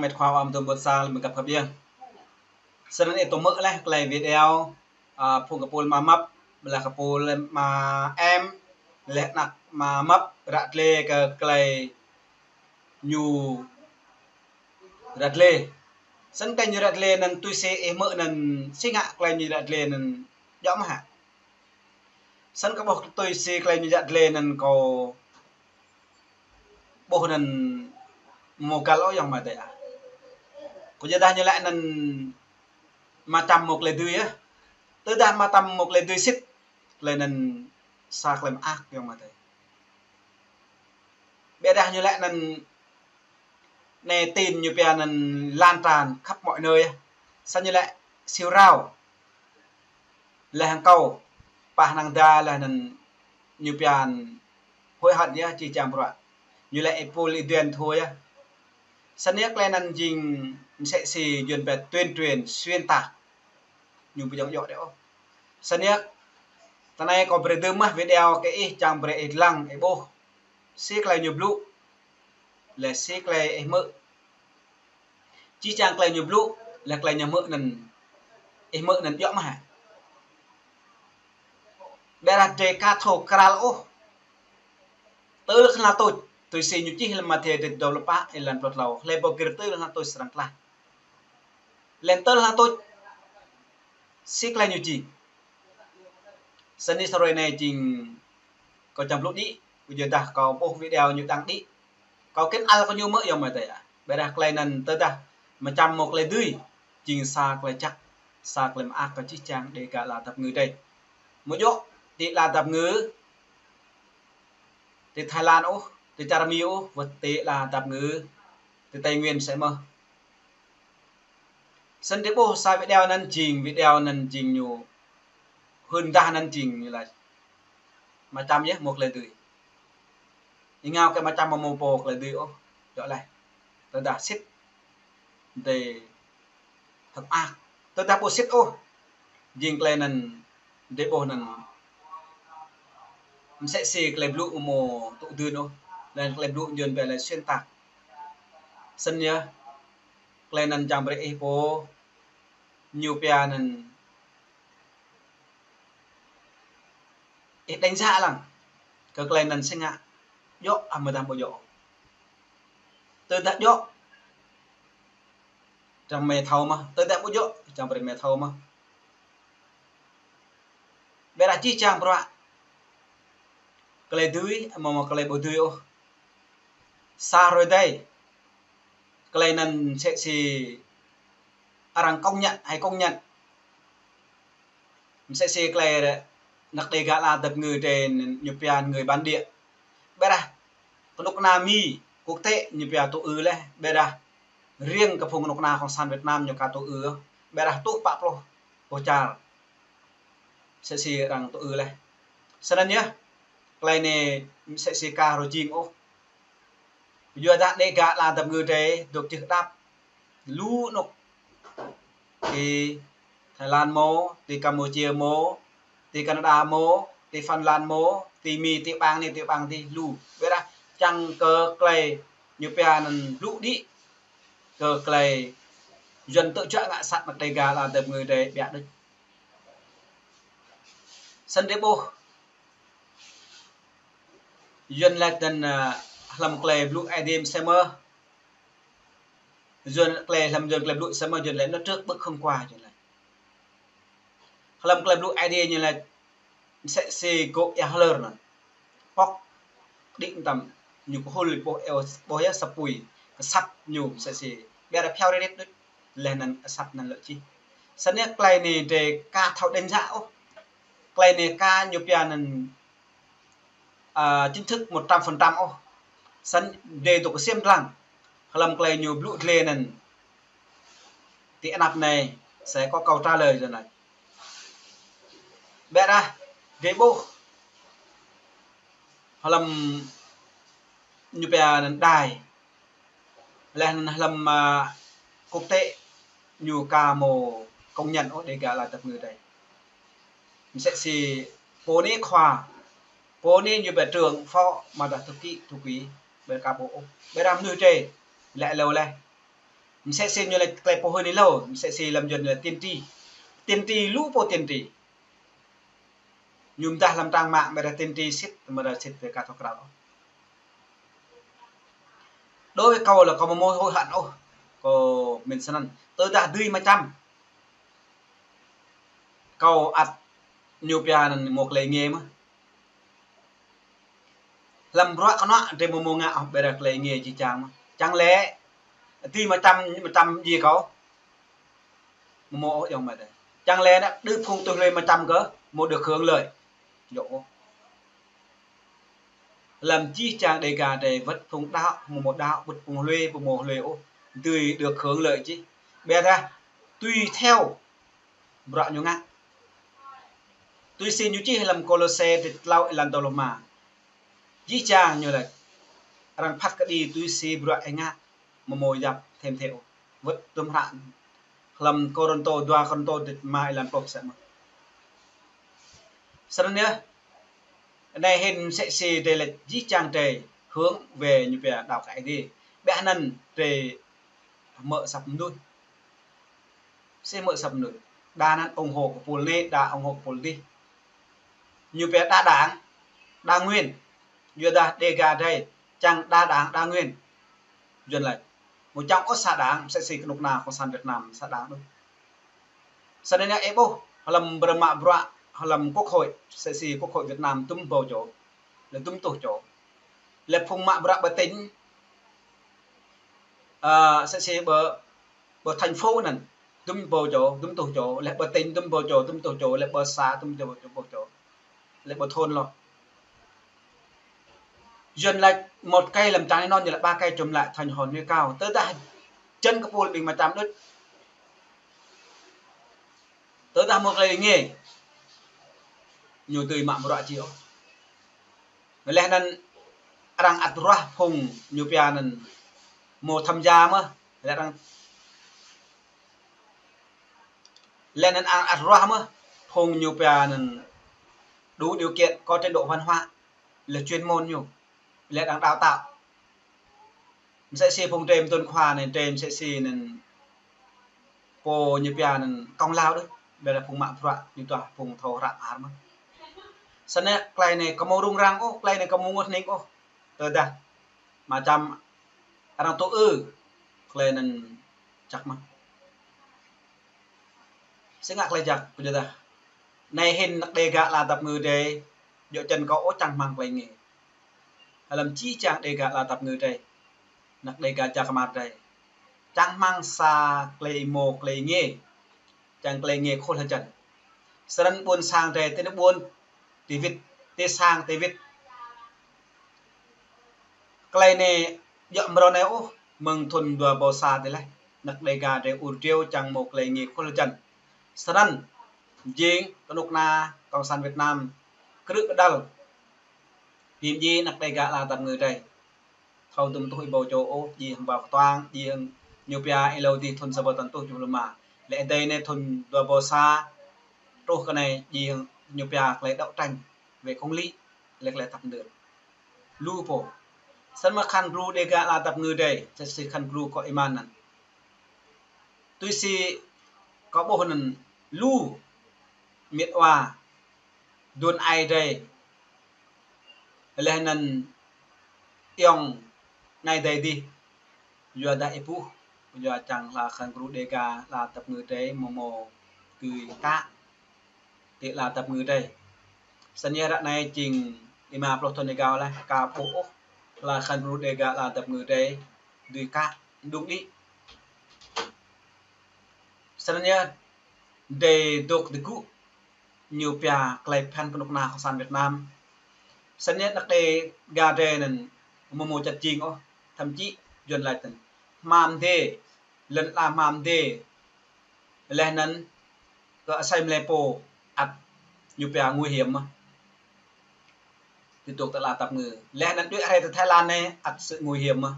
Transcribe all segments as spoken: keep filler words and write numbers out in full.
Met khua ăm tơm ƀôn sang lĕ mơ̆ng găp khăp yơh. Sơnăn ih tŭ mơ̆ leh klei video, a, phung kơpul mă măp, leh kơpul mă em, leh anăk mă măp, ră tlê kơ klei ñu ră tlê. Sơnăn klei ñu ră tlê anăn tui si ih mơ̆ anăn si ngă klei ñu ră tlê anăn djŏ mơ̆ hă. Sơnăn kơ ƀuh tui si klei ñu ră tlê anăn kâo ƀuh anăn mơ̆ găl ôh yŏng mă adơi ah. Kơ yua dah ñu lĕ anăn mă čăm mơ̆ klei dưi ah. Tơdah mă čăm mơ̆ klei dưi sĭt, klei anăn sa klei mơak yŏng mă adơi. Ƀiădah ñu lĕ anăn anei tin ñu pia anăn lan tràn khắp mọi nơi ah. Sơnăn ñu lĕ siu rao. Leh hăng kâo, pah năng da leh anăn ñu pia anăn hối hận yơh, či čang bruă. Ñu lĕ ih pul ih duen thua yơh. Sơnăn yơh klei anăn jing msĕ si yuăn pia tuyên truyền xuyên tạc. Ñu ƀu djŏng djŏ dih ôh. Sơnăn yơh, tơ anei kâo brơi dưm mơ̆ video kơ ih čang brơi ih lăng ih ƀuh. Si klei ñu blŭ, leh si klei ih mơ̆. Či čang klei ñu blŭ, leh klei ñu mơ̆ anăn, ih mơ̆ anăn djŏ mơ̆ hă. Ƀiădah drei ka thâo kral ôh. Tơl hla tuč, tui si ñu čih hlăm Mathiơ dua pluh pă, êlan pluh tlâo. Hlei pô gir tơl hla tuč srăng tlaih. Leh tơl hla tuč, si klei ñu jing. Sơnăn hrơi anei jing kâo čang blŭ đĭ, kơ yua dah kâo ƀuh video ñu đăng đĭ. Kâo kĭn ăl kơ ñu mơ̆ yŏng mă adơi ah. Ƀiădah klei anăn tơdah mă čăm mơ̆ klei dưi, jing sa klei jăk, sa klei mơak kơ jih jang Đêga ala dap kơngư drei. Mơ̆ djŏ, ti ala dap kơngư, ti Thái Lan ôh, ti čar Mi ôh, wơ̆t ti ala dap kơngư, ti Tây Nguyên msĕ mơh. Sơnăn drei ƀuh sa video anăn jing, video anăn jing ñu, hưn dah anăn jing ñu lač mă čăm yơh mơ̆ klei dưi. Ih ngă kơ mă čăm mơ̆ mơ̆ pô klei dưi ôh, djŏ leh. Tơdah sĭt, drei hơ̆k mơak. Tơdah ƀu sĭt ôh, jing klei anăn drei ƀuh anăn msĕ si klei blŭ mơ̆ tŭ dưn ôh, leh klei blŭ yuăn pia lĕ xuyên tạc. Sơnăn yơh, klei anăn čang brơi ih pô ñu pia anăn ih đánh giá lăng kơ klei anăn si ngă djŏ amâodah ƀu djŏ. Tơdah djŏ, čang mơi thâo mơh, tơdah ƀu djŏ, čang brơi mơi thâo mơh. Ƀiădah jih jang bruă, klei dưi, amâo mơ̆ klei ƀu dưi ôh. Sa hrơi adih, klei anăn msĕ si arăng công nhận, hay công nhận. Msĕ si klei anăk Đêga ala dap kơngư drei ñu pia người bản địa. Ƀiădah kơnuk kơna Mi, quốc tế ñu pia tŭ ư leh, ƀiădah riêng kơ phung kơnuk kơna cộng sản Việt Nam ñu ka tŭ ư. Ƀiădah tuh pă pluh boh čar. Msĕ si arăng tŭ ư leh. Sơnăn yơh, klei anei msĕ si ka hrô jing ôh. Yua dah Đêga ala dap kơngư drei dôk čih kơdăp lu anôk. Ti Thái Lan mơ̆, ti Campuchia mơ̆, ti Canada mơ̆, ti Phần Lan mơ̆, ti Mi, ti ƀang anei, ti ƀang adih lu. Ƀiădah čang kơ klei ñu pia anăn blŭ đĭ kơ klei yuăn tơl čuă ngă sat anăk Đêga ala dap kơngư drei ƀiă đôč. Sơnăn drei ƀuh yuăn lač anăn, a, hlăm klei blŭ Aê Diê msĕ mơh. Yuăn klei hlăm yuăn klei blŭ msĕ mơh, yuăn lač nó trước bước không qua, yuăn lač. Hlăm klei blŭ Aê Diê ñu lač msĕ si gŏ ia hlơr anăn. Pŏk đĭ mtam ñu kơhul ƀuh eo, ƀuh ia sa apui, kơsăp ñu msĕ si. Ƀiădah phiao rit rit đôč, leh anăn asăp anăn lŏ čih. Sơnăn klei anei drei ka thâo đánh giá ôh. Klei anei ka ñu pia anăn, a, chính thức một trăm phần trăm ôh. Sơnăn drei dôk ksiêm dlăng hlăm klei ñu blŭ dlê anăn. Ti anăp anei, sẽ có câu trả lời rồi anăn. Ƀiădah drei ƀuh hlăm ñu pia anăn đài, leh anăn hlăm, a, quốc tế ñu ka mơ̆ công nhận ôh Đêga ala dap kơngư drei. Msĕ si pô anei khua, pô anei ñu pia trưởng, phó, amâodah thư ký, thư ký, ƀiădah ka ƀuh ôh. Ƀiădah mnuih drei lĕ lâo leh. Msĕ si ñu lĕ tơlơi pô hưn hlâo, msĕ si lăm Yuan lĕ tiên tri. Tiên tri lu pô tiên tri. Ñu mơdah lăm trang mạng, mơdah tiên tri sĭt, mơdah sĭt tơ ka thâo krao. Đối với kâo lĕ kâo mơ̆ mơ̆ hối hận ôh, kâo mĭn snăn. Tơdah dưi mơčăm. Kâo ăt ñu pia anăn mơ̆ tơlơi ngê mơ̆. Lăm bruă kơnuă drei mơ̆ mơ̆ ngă ôh, ƀiădah tơlơi ngê jih jang mơ̆. Čang lĕ, dưi mơčăm, mơčăm djai kâo. Mơ̆ mơ̆ ôh yŏng mơ̆ dêh. Čang lĕ nă, đơ phung tui hlue mơčăm kơ, mơ̆ được hưởng lợi. Yŏng ôh. Lăm jih jang Đêga drei wơ̆t phung đaŏ, mơ̆ mơ̆ đaŏ, wơ̆t phung hlue, mơ̆ mơ̆ hlue ôh. Dưi được hưởng lợi jih. Ƀiădah, tui theo bruă ñu ngă. Tui si ñu čih lăm Kôlôse dêh tlâo êlan dua pluh rơma. Jih jang ñu laĭ. Arăng phat kơđi tui si bruă ih ngă, mơ̆ mơ̆ yap thêm theo. Wơ̆t tơm hră. Lăm Kôrintô, dua Kôrintô dêh rơma êlan pluh sa mơ̆. Snăn yơh. Anai hĭn msĕ si drei laĭ jih jang drei hưn wơ̆t ñu pia đaŏ kơ Aê Diê. Ƀiădah anăn drei mơ̆ asăp mơnuih. Msĕ mơ̆ asăp mơnuih. Đa anăn ủng hộ kơ pôl anai, đa ủng hộ kơ pôl adih. Ñu pia đa đảng, đa nguyên. Yua dah Đêga drei, čang đa đảng, đa nguyên. Yuan laĭ. Mơ̆ čang ôh sa đảng, msĕ si kơnuk kơna Cộng sản Việt Nam sa đảng đôč. Snăn yơh ih ƀuh, hlăm bruă mă bruă, hlăm Quốc hội, msĕ si Quốc hội Việt Nam dŭm rơbâo čô, lĕ dŭm rơtuh čô. Lĕ phung mă bruă ƀơi tỉnh, ơ, msĕ si ƀơi, ƀơi thành phố anăn, dŭm rơbâo čô, dŭm rơtuh čô, lĕ ƀơi tỉnh dŭm rơbâo čô, dŭm rơtuh čô, lĕ ƀơi xã dŭm rơbâo čô, rơtuh čô. Lĕ ƀơi thôn lŏ. Yuan laĭ một cây làm trắng nên non, ñu laĭ ba cây chùm lại thành hòn núi cao. Tơdah jăn kơ pôl ƀing mơčăm đôč. Tơdah mơ̆ tơlơi ngê. Ñu dưi mă bruă jih ôh. Leh anăn arăng ăt ruah phung ñu pia anăn mơ̆ tham gia mơ̆. Leh arăng Leh anăn arăng ăt ruah mơ̆ phung ñu pia anăn đủ điều kiện có trình độ văn hóa, là chuyên môn ñu, leh arăng đào tạo. Msĕ si phung drei mơ̆ng tuăn khua anai, drei msĕ si anăn pô ñu pia anăn công lao đôč, ƀiădah phung mă bruă ñu tuah phung thâo hră ar mơ̆. Snăn tơlơi anai kơ mơ̆ rŭng răng ôh, tơlơi anai kơ mơ̆ ngă hning ôh. Tơdah mơčăm arăng tŭ ư, tơlơi anăn jăk mơ̆. Sĭt ngă tơlơi jăk, pơjơ̆ dah. Anai hĭn anăk Đêga ala dăp ngư drei, djŏ čăn kâo ôh čang hmăng tơlơi ngê. Hlăm jih jang Đêga ala dăp ngư drei. Anăk Đêga čar kơmar drei. Čang hmăng sa tơlơi mơ̆ tơlơi ngê. Čang tơlơi ngê khul hơjăn. Snăn ƀuôn sang drei, tơ anai ƀuôn, ti wĭt, ti sang, ti wĭt. Tơlơi anai djŏ mrâo anai ôh, mơ̆ng thŭn dua rơbâo sa tơlơi. Anăk Đêga drei ur driâo čang mơ̆ tơlơi ngê khul hơjăn. Snăn, jing kơnuk kơna Cộng sản Việt Nam, krư̆ kơđăl. Hiư̆m djai anăk Đêga ala dăp ngư drei. Thâo dŭm tuh ih ƀâo čô ôh, djai hăng ƀâo kơtuang, djai hăng ñu pia êlâo dih thŭn sa rơbâo tăn tuh jŭm lơma. Lĕ êdei anai thŭn dua rơbâo sa, truh kơ anai djai hăng ñu pia tơlơi đấu tranh về công lý, lĕ tơlơi tăp mơnơ̆ng. Lu pô. Snăn mơ̆ khăn gru Đêga ala dăp ngư drei, čă si khăn gru kơ ih mơ̆n anăn. Tui si kâo ƀuh anăn lu mĕt wa, dun ai drei, leh anăn ayŏng anai adei dih, yua dah ih ƀuh, yua čang hla khăn gru Đêga ala dăp ngư drei mơ̆ mơ̆ tui kă, ti ala dăp ngư drei. Snăn yơh ră anai jing lima pluh thŭn êgao leh, ka ƀuh ôh, hla khăn gru Đêga ala dăp ngư drei, dưi kă, đŭng đĭ. Snăn yơh, drei dôk tơgŭ, ñu pia tơlơi phiăn kơnuk kơna Cộng sản Việt Nam. Snăn yơh anăk Đêga drei anăn mơ̆ mơ̆ čăt jing ôh, thậm chí Yuan laĭ tăn. Hmam dê, lŏn ala hmam dê. Leh anăn kơ asei mlei pô ăt ñu pia nguy hiểm mơ̆. Ti dôk ti ala dăp ngư. Leh anăn đuaĭ hrơi ti Thái Lan anai ăt sự nguy hiểm mơ̆.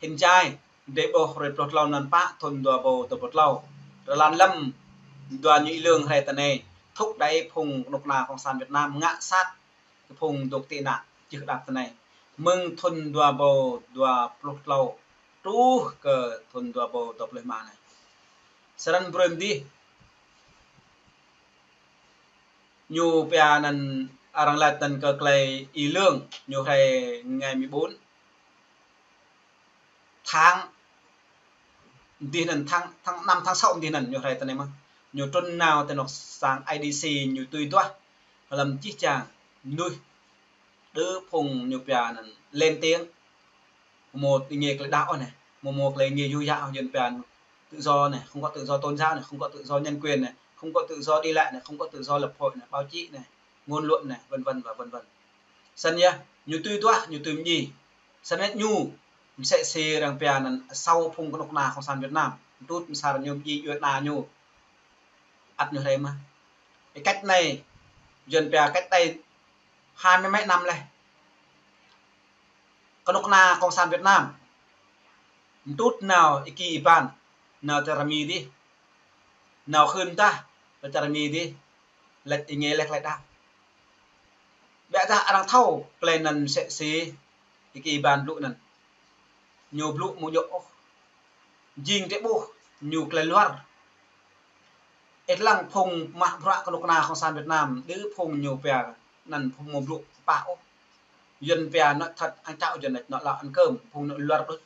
Hĭn jai, drei ƀuh hrơi pluh tlâo mlan pă thŭn dua rơbâo dua pluh tlâo. Rơlan lăm dua ñu ih lương hrơi ti anai. Thúc đẩy phung kơnuk kơna Cộng sản Việt Nam ngă sat kơ phung dôk tị nạn čư̆ đăp ti anai. Mơ̆ng thŭn dua rơbâo dua pluh tlâo truh kơ thun dua rơbâo dua pluh rơma anai. Srăng brơi mơdih. Ñu pia anăn arăng laĭ anăn kơ klei Y Lương, ñu hrơi ngày mười bốn tháng, mơdih anăn tháng, tháng năm, tháng sáu mơdih anăn ñu hrơi tơ anai mơ̆n. Ñu trŭn nao tơ anŏ sang I D C ñu tui duah hlăm jih jang mơnuih đơ phung ñu pia anăn lên tiếng. Mơ̆ mơ̆ ƀing gih klei đaŏ anai, mơ̆ mơ̆ klei gih yua yă Yuăn pia tự do anai, không có tự do tôn giáo anai, không có tự do nhân quyền anai, không có tự do đi lại anai, không có tự do lập hội anai, báo chí anai, ngôn luận anai, vân vân và vân vân. Snăn yơh, ñu tui duah, ñu tui mdjiê. Snăn ñu msĕ si arăng pia anăn asâo phung kơnuk kơna Cộng sản Việt Nam. Mtrŭt msar ñu mdjiê yua anăn ñu ăt ñu hrơi mơ̆n. Ơ, cách này, Yuăn pia cách đây hai mươi mấy năm leh. Kơnuk kơna Cộng sản Việt Nam mtrŭt nao Y Ki Y Ban, nao tơ armi dih, nao khưn tah tơ armi dih, laĭ ƀing gih leh klei đaŏ. Biă dah arăng thâo klei anăn msĕ si Y Ki Y Ban blŭ anăn. Ñu blŭ mơ̆ djŏ ôh. Jing tơƀuh ñu klei luar. Ih lăng phung mă bruă kơnuk kơna Cộng sản Việt Nam, đơ phung ñu pia anăn phung mơ̆ blŭ pă ôh. Yuăn pia nói thật ăn cháo, Yuăn laĭ nói láo ăn cơm, phung anăn luar đôč.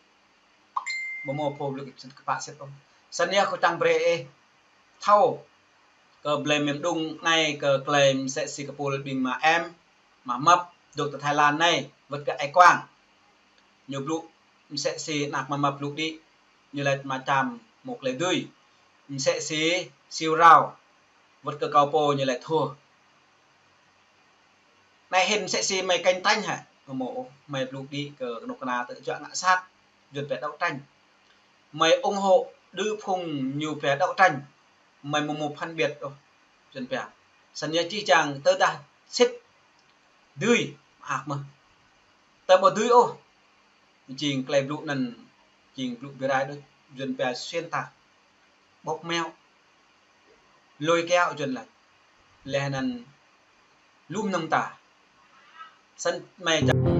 Mơ̆ mơ̆ pô blŭ kơ pă sĭt ôh. Snăn yơh kâo čang brơi ih thâo kơ blei mơ̆ng mđung anai kơ klei msĕ si kơ pul ƀing mă em, mă măp, dôk tơ Thái Lan anai, wơ̆t kơ Ơi Quang. Ñu blŭ msĕ si anak mă măp blŭ đĭ, ñu laĭ mă čăm mơ̆ klei dưi. Msĕ si Siu Rao, wơ̆t kơ kâo pô ñu laĭ thua. Anai hĭn msĕ si mơi cạnh tranh hă? Mơ̆ mơ̆ ôh, mơi blŭ đĭ kơ kơnuk kơna tơ juă ngă sat, Yuăn pia đấu tranh. Mơi ủng hộ đơ phung ñu pia đấu tranh, mơi mơ̆ mơ̆ phân biệt ôh, Yuăn pia. Snăn yơh jih jang tơdah sĭt dưi mơak mơ̆n. Tơdah ƀu dưi ôh, jing klei blŭ anăn jing blŭ bi rai đôč, Yuăn pia xuyên tạc, bóp méo, lôi kéo Yuăn laĭ. Leh anăn lŏm mơnơ̆ng ta. Snăn mơi čang